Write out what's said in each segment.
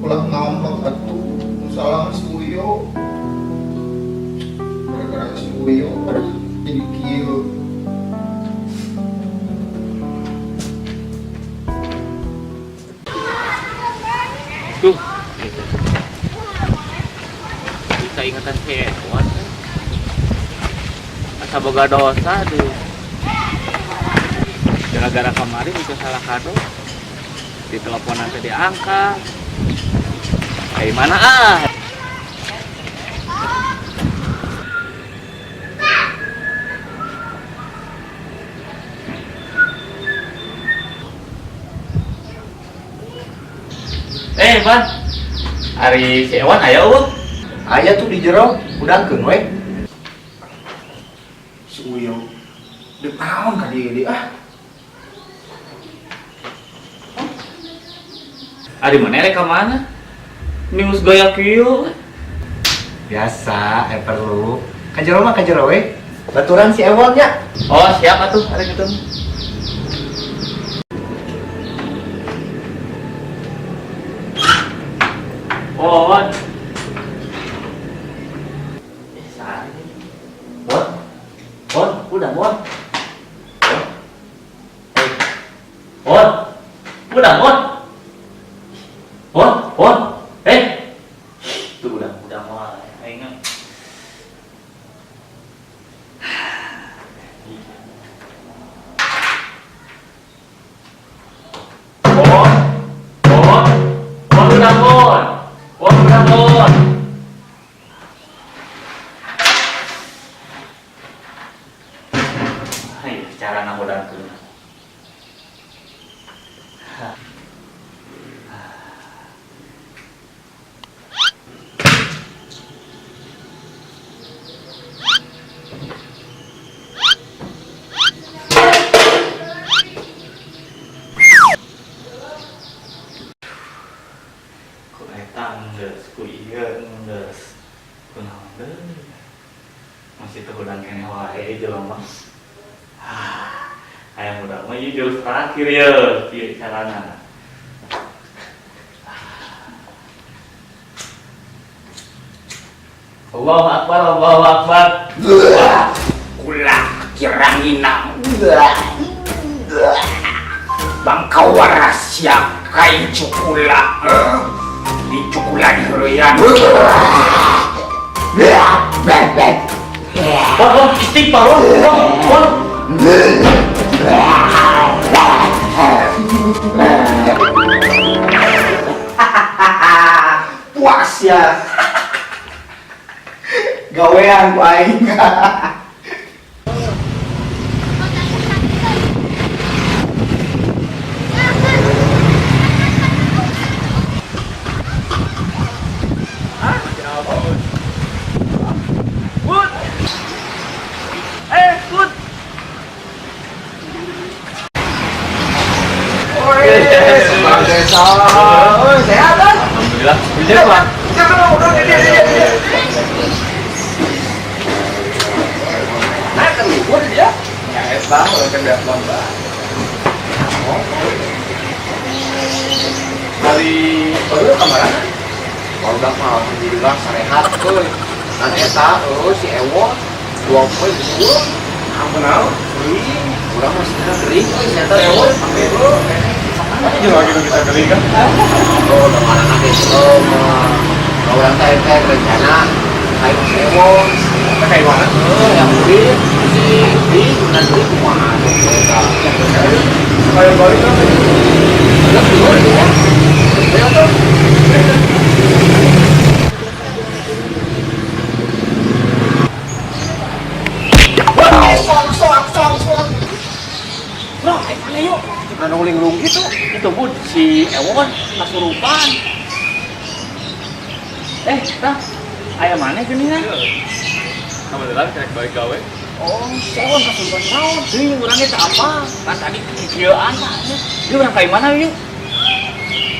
Ulah ngambek atuh. Nu salah si Uyo. Gara-gara si Uyo jadi kieu. Tuh, gitu. Bisa ingatan si Edward. Asa boga dosa deh. Gara-gara kemarin itu salah kado. Di telepon nanti diangkat. Kayak mana ah? Eh, Ban. Ari si Ewan aya euweuh? Aya tuh di jero, udangkeun we. Si Uyo. Dek naon ka dieu deui ah? Ari mana rek ka mana? Minggus gaya kieu. Biasa, perlu. Ka jero mah ka jero we. Baturan si Ewon nya. Oh, siap atuh ari kitu. Oh, Wan. Eh, sehari ini. Won. Won, udah, Won. Won. Eh. Won. Udah, Won. Won, Won. Eh. Tuh udah mah. Aing mah. Won. Won. Won udah, Won. Won udah, Won. Ayo, cara ngahudangkeun. Ku eta geus, ku ieu geus. Kunaon deui? Masih teu hudang keneh wae jelema. Hayang udah mah ieu jurus terakhir ye, kieu carana. Allahu Akbar, Allahu Akbar. Kula kiranginang. Bangka warasia kai cukula. Di cukula di heureyan. Wah, wah, istighfar, wah, wah, wah. Puas ya. Gawean ku aing. Bud. Eh, Bud. Bang Desa. Oi, sehat kan? Alhamdulillah. Bisa, Pak. Nah, kan libur dia. Ya, eta udah kan beak lomba. Kali baru kemarin. Baru mah alhamdulillah sarehat euy. Dan eta euy si Ewo dua poe libur. Ampun naon? Gering, urang mah cenah gering euy si eta Ewo sampai euy. Juga gitu bisa gering kan? Oh, udah mana nanti oh mah. Urang teh teh rencana kayak si Ewo. Kayak mana? Oh, yang beli si di dan beli kumaha eta. Kayak balik kan? Udah keluar ya. Ayo tuh. Bro, ayo mana yuk? Nah, linglung gitu. Itu Bud, si Ewon kasurupan. Eh, tah. Aya mana geuningan? Alhamdulillah kayak balik gawe. Oh, si Ewon kasurupan naon? Deui urang teh apa? Kan tadi kikieuan tah. Ieu urang ka mana yuk?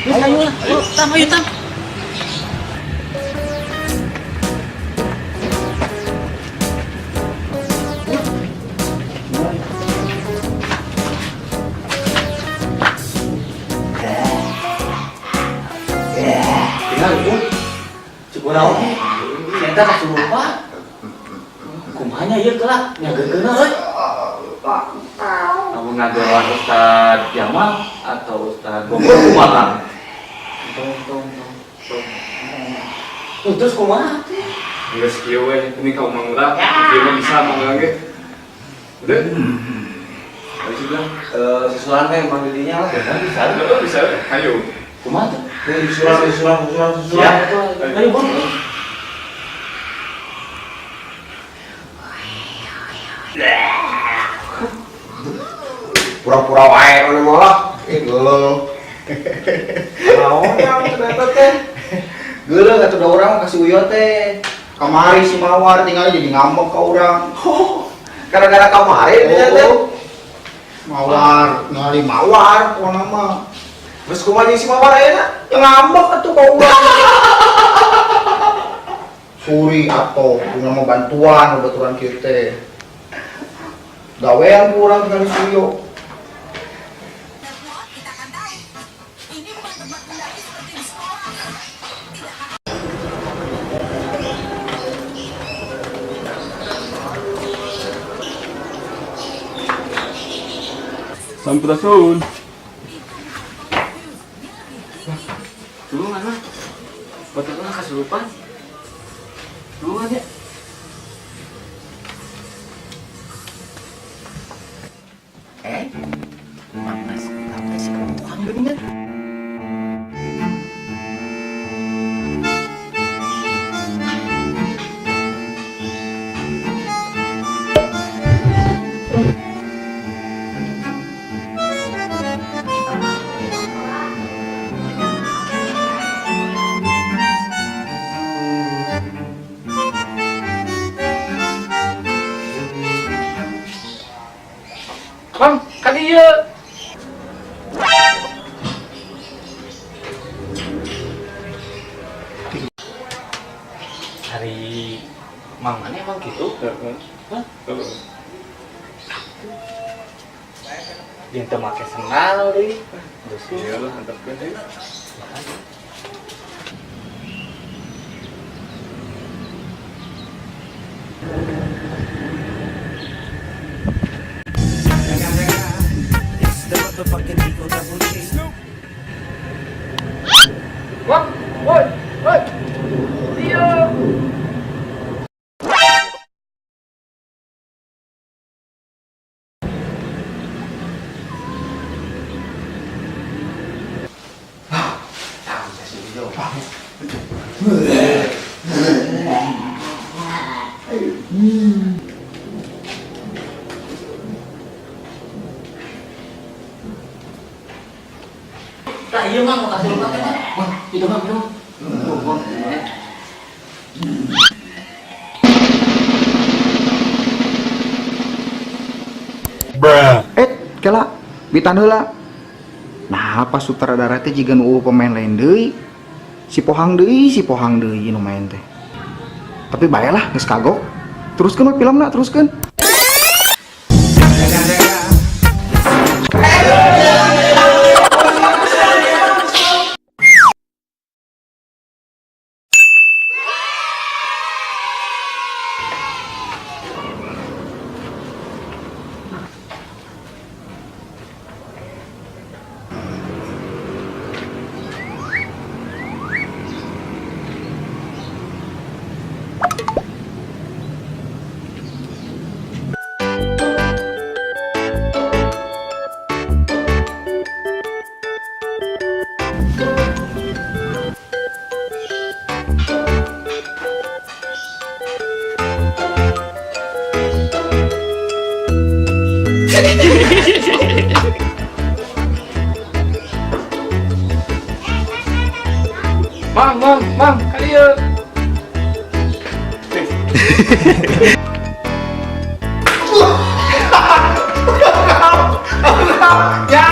Geus ayo lah. Ayo, tam ayo tam. Hampura oge. Si eta kasurupan. Kumaha nya ieu kelak nyageunkeunna euy. Kamu ngageroan Ustad Jamal atau Ustad Bogor kumaha? Tong tong tong. Tuh, terus kumaha teh? Geus kieu we, ini ka Mang Urang, kieu mah bisa Mang Urang ge. Udah. Ayo sudah. Susulan teh mang didinya lah. Ya, bisa. Udah bisa. Ayo. Kumaha tuh? Susulan, susulan, susulan, susulan. Siap. Ayo, Bang. Pura-pura wae mana mah lah. Eh geuleuh. Naon ya ternyata teh. Geuleuh atuh da urang kasih uyo teh. Kamari si Mawar tinggal jadi ngambek ke urang. Gara-gara kamari dia teh. Mawar, ngali Mawar pokona mah. Geus kumaha jeung si Mawar ayeuna? Ya ngambek atuh ka urang. Suri atau guna mah bantuan babaturan kieu teh. Gawean ku urang tinggal si Uyo. Sampurasun. Tulungan mah. Batur kasurupan. Tulungan ya. Mas, apa sih kamu geuningan? Bang, ka dieu. Hari Mang mana emang gitu? Heeh. Hah? Heeh. Dia teu make sendal deui. Terus ieu lah antepkeun deui. Wah, woi, woi. Dia. Tah ieu mah mau kasih lupa teh. Wah, itu mah itu mah. Kela bitan heula. Nah, pas sutradara teh jiga nu pemain lain deui. Si Pohang deui nu main teh. Tapi bae lah geus kagok. Teruskeun we filmna, teruskeun. Mang, mang, mang, kali ya. Ya.